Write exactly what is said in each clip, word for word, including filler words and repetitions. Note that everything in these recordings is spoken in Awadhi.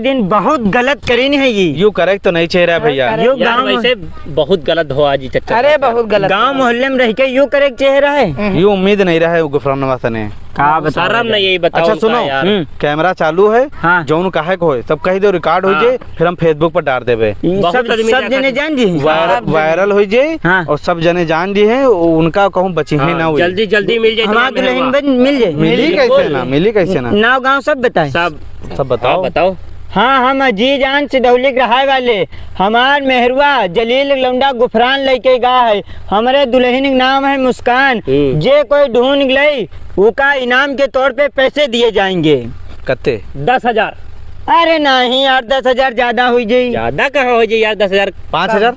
दिन बहुत गलत करीन है ये। यू करे तो नहीं चाहिए रहा भैया। अरे, यो यार, गाँव वैसे बहुत गलत हो आज ये चक्कर अरे, में। बहुत गलत। गाँव मोहल्ले में रह के यू करे के चाहिए रहा है। हम्म। यू उम्मीद नहीं रहा है वो गुफरानवा से ने। का बताओ शर्म यार। नहीं, यही बताओ अच्छा, उनका सुनो, यार। हम्म। कैमरा चालू है, हाँ। जौन काहे को है, सब कह दो, रिकॉर्ड हो हाँ। जाए, फिर हम Facebook पर डाल देबे। ये बहुत सब, आदमी सब देखा जने था। जान जी। वायर-, सब वायरल हो जाए हाँ। और सब जने जान जी हैं, उनका कहूँ बची है हाँ, ना हुई। जल्दी, जल्दी मिल जाए, हमारा तुम्हारा दुल्हन मेहरवा। बन मिल जाए। मिली बिल्कुल। कैसे ना, मिली कैसे ना? नाव गाँव सब बताए। सब। सब बताओ। हाँ, बताओ। हाँ, हम अजीज आन सिदौली के रहाय वाले। हमार मेहरुआ जलील लौंडा गुफरान लइके गा है। हमरे दुल्हन के नाम है मुस्कान। हम्म। जे कोई ढूंढ लई, उका इनाम के तौर पे पैसे दिए जाएंगे। कत्ते? दस हजार। अरे नहीं यार, दस हजार ज्यादा हो जाई। ज्यादा कहाँ हो जाई यार, दस हजार? पाँच हजार?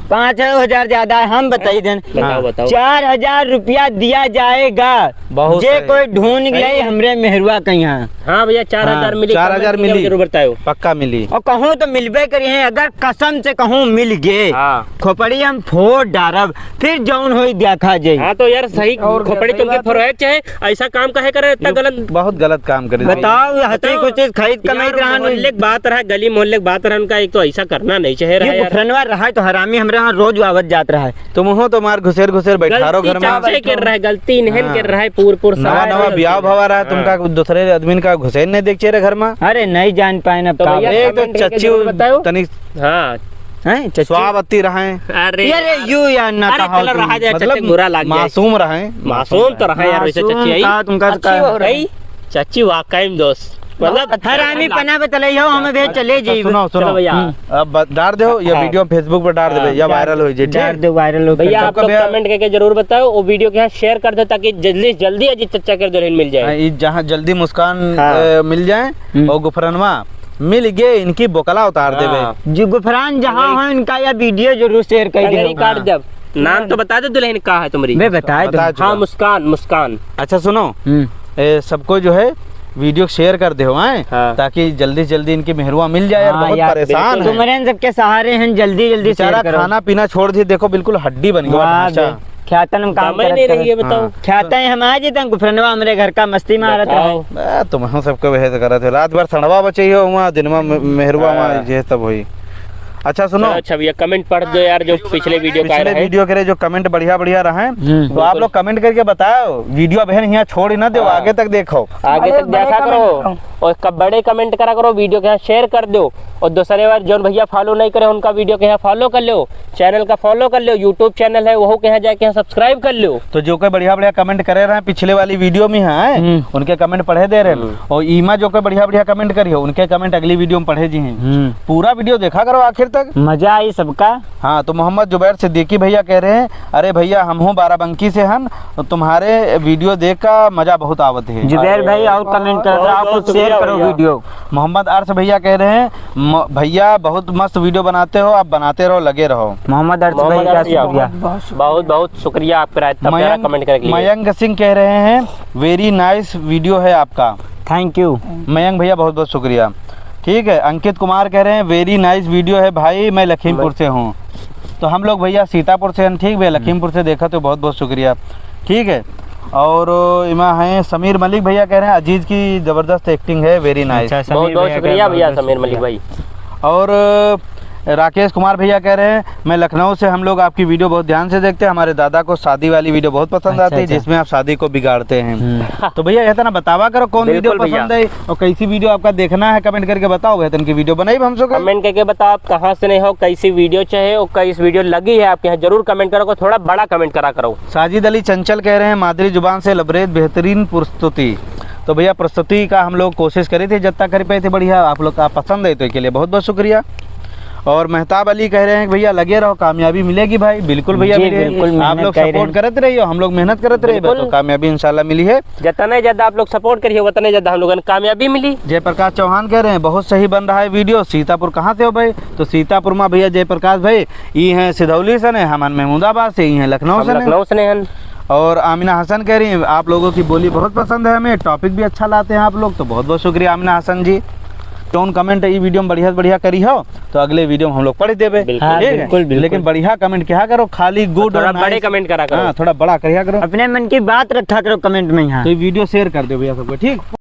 पाँच हजार ज्यादा है, हम बताई देन। बताओ, हाँ। बताओ। चार हजार रुपया दिया जाएगा, बहुत जे सही। कोई ढूंढ सही लई है। हमरे मेहरुआ के यहाँ। हाँ भैया, चार हजार हाँ, मिली, चार हजार comment करके मिली। जरूर बताओ। पक्का मिली। और कहूँ तो मिलबे करी है, अगर कसम से कहूँ मिल गे, हाँ। खोपड़ी हम फोड़ डारब, फिर जौन होई देखा जाई। हाँ, तो यार सही, और खोपड़ी सही तुमके बात है। फोड़े चाहे, ऐसा काम काहे करे, इतना ये गलत? बहुत गलत काम करे। बताओ, हंसी बताओ। खुशी खरीद कमाई यार, रहन। मोहल्ले के बात रहा, गली मोहल्ले के बात रहा, उनका एक तो ऐसा करना नहीं चाहिए रहा ये यार। गुफरनवा रहा है तो हरामी हमरे यहाँ रोज आवत जात रहा है। तुम हो तो मार घुसेर घुसेर बैठा रहो गलती घर में। चाचे के रहा है, गलती इन्हें हाँ। के रहा है, पूर पूर नवा सारा नवा गलती बियाह है। भवा रहा है, हाँ। तुमका दूसरे आदमी का घुसेर नहीं देख चाहिए घर में। अरे नहीं जान पाए ना तो का भैया, एक तो comment करके चच्ची जरूर बताओ। तनी हाँ। हैं, चच्ची? स्वावती रहे। अरे ये रे, यार। यू यार ना अरे कहा चलो, तुम। रहा जाए, मतलब, चच्ची बुरा लग जाए। मासूम रहे। मासूम तो रहे यार, वैसे मासूम चच्ची आई। का तुमका अच्छी का? हो रही। चच्ची वाकई में दोस्त। मतलब, हरामी पना बतलई हो, हमें भेज चले अच्छा, जी। सुनो, सुनो। चलो भैया। हम्म। अब ब-, डाल दो, ये हाँ। वीडियो Facebook पर डाल देबे, हाँ। या वायरल हो जाए, ठीक? डाल दो, वायरल हो जाए। भैया, आप सबका लोग भैया comment करके जरूर बताओ, वो वीडियो के यहाँ share कर दो, ताकि जल्दी से जल्दी अजीत चच्चा के दुल्हन मिल जाए। हाँ, ये जहाँ जल्दी मुस्कान, हाँ। अ, मिल जाए, हम्म। और गुफरनवा मिल गए, इनकी बोकला उतार देबे। हाँ। जी, गुफरान जहाँ टंगरी। हो, इनका यह वीडियो जरूर share कर टंगरी दो। काट हाँ। देब। नाम तो बता दे दुल्हन का है तुम्हारी। मैं बता दूँ। बता चुका। हाँ, मुस्कान, मुस्कान। अच्छा सुनो, हम्म। ए, सबको जो है वीडियो share कर दे हो, हैं? हाँ। ताकि जल्दी से जल्दी इनकी मेहरुआ मिल जाए यार, हाँ, बहुत यार, परेशान बिल्कुल। है। तुम्हारे इन सबके सहारे हैं, जल्दी जल्दी बेचारा share करो। खाना पीना छोड़ दिए, देखो बिल्कुल हड्डी बन गया हाँ, ढांचा। बे-, ख्यातन हम काम दमे करत नहीं रही है, करत। बताओ। हाँ। ख्यातन हम आ जेतन गुफरनवा हमरे घर का मस्ती मारत बताओ। रहे। ए, तुम हम सबको वहे से करत हो। रात भर सड़वा बचे हो वहाँ, दिन में म-, मेहरुआ हाँ। वहाँ, ये सब हुई। अच्छा सुनो। चलो, अच्छा भैया, comment पढ़ दो यार, जो पिछले वीडियो का पिछले रहे। वीडियो के रहे जो comment बढ़िया बढ़िया रहे, हम्म। तो आप बिल्कुल। लोग comment करके बताओ, वीडियो बहन यहाँ छोड़ ही ना दो, हाँ। आगे तक देखो। आगे अरे तक बड़े देखा comment करो। करो। और कब बड़े comment करा करो, वीडियो के यहाँ share कर दो। और दूसरे बार जौन भैया follow नहीं करे, उनका वीडियो के यहाँ follow कर लो, channel का follow कर लो, YouTube channel है, वहू के यहाँ जाके यहाँ subscribe कर लो। तो जो कोई बढ़िया बढ़िया comment करे रहे पिछले वाली वीडियो में है, हम्म। उनके comment पढ़े दे रहे हैं। हम्म। और ईमा जो कोई बढ़िया बढ़िया comment करी हो, उनके comment अगली वीडियो में पढ़े जी हैं। हम्म। पूरा वीडियो देखा करो आखिर तक। मजा आई सबका। हाँ, तो मोहम्मद जुबैर सिद्दीकी भैया कह रहे हैं, "अरे भैया, हम हूँ बाराबंकी से हन, तो तुम्हारे वीडियो देख का मजा बहुत आवत है।" जुबैर भाई, और comment कर दो, बहुत, आप बहुत share शुक्रिया करो भैया। वीडियो। मोहम्मद अर्श भैया कह रहे हैं, "म-, भैया, बहुत मस्त वीडियो बनाते हो, आप बनाते रहो, लगे रहो।" मोहम्मद अर्श मोहम्मद भाई का अर्श भैया, शुक्रिया। बहुत, बहुत शुक्रिया आपका इतना प्यारा मयंक, comment करने के लिए। मयंक सिंह कह रहे हैं, "Very nice video है आपका।" Thank you। मयंक भैया, बहुत बहुत शुक्रिया। ठीक है, अंकित कुमार कह रहे हैं, "Very nice video है भाई, मैं लखीमपुर से हूँ।" तो हम लोग भैया सीतापुर से हैं, ठीक भैया, हम्म। लखीमपुर से देखा तो बहुत बहुत शुक्रिया। ठीक है, और इमा हैं समीर मलिक भैया कह रहे हैं, "अजीज की जबरदस्त acting है, very nice।" अच्छा, समीर बहुत बहुत भैया का शुक्रिया बहुत भैया बहुत समीर मलिक शुक्रिया। भाई। और राकेश कुमार भैया कह रहे हैं, "मैं लखनऊ से, हम लोग आपकी वीडियो बहुत ध्यान से देखते हैं, हमारे दादा को शादी वाली वीडियो बहुत पसंद अच्छा, आती है, अच्छा। जिसमें आप शादी को बिगाड़ते हैं।" हम्म। तो भैया, ये तो ना बतावा करो, कौन वीडियो बिल्कुल भैया। पसंद है और कैसी वीडियो आपका देखना है, comment करके बताओ, भैया, तन की वीडियो बनाई हम सब। Comment करके बताओ, आप कहाँ से नहीं हो, कैसी वीडियो चाहे और कैसी वीडियो लगी है आपके यहाँ, जरूर comment करो, थोड़ा बड़ा comment करा करो। साजिद अली चंचल कह रहे हैं, "मादरी जुबान से लबरेज बेहतरीन प्रस्तुति।" तो भैया, प्रस्तुति का हम लोग कोशिश करे थे, जितना कर पाए थे बढ़िया, आप लोग का पसंद है तो इसके लिए बहुत बहुत शुक्रिया। और मेहताब अली कह रहे हैं कि भैया लगे रहो, कामयाबी मिलेगी भाई। बिल्कुल भैया, जी, मिलेगी। बिल्कुल, आप मेहनत लोग कर रहे support हैं। करत रहियो, हम लोग मेहनत करत रहिए, बिल्कुल। तो कामयाबी इंशाल्लाह मिली है। जितने ज्यादा आप लोग support करिए, उतने ज्यादा हम लोगन कामयाबी मिली। जयप्रकाश चौहान कह रहे हैं, बहुत सही बन रहा है वीडियो। सीतापुर कहाँ से हो भाई? तो सीतापुर मा भैया जयप्रकाश भाई, ई हैं सिधौली से ने, हमन महमूदाबाद से, ई हैं लखनऊ हम से ने। लखनऊ से ने हन। और आमिना हसन कह रही हैं, "आप लोगों की बोली बहुत पसंद है हमें, topic भी अच्छा लाते हैं आप लोग।" तो बहुत बहुत शुक्रिया आमिना हसन जी। जौन comment ई वीडियो में बढ़िया से बढ़िया करी हो, तो अगले वीडियो में हम लोग पढ़ देबे। बिल्कुल। हाँ, ठीक है? बिल्कुल, बिल्कुल। लेकिन बढ़िया comment क्या करो, खाली good थोड़ा और बड़े nice। Comment करा करो। हाँ, थोड़ा बड़ा करिया करो। अपने मन की बात रखा करो comment में यहाँ। तो ये वीडियो share कर दो भैया सबको, ठीक?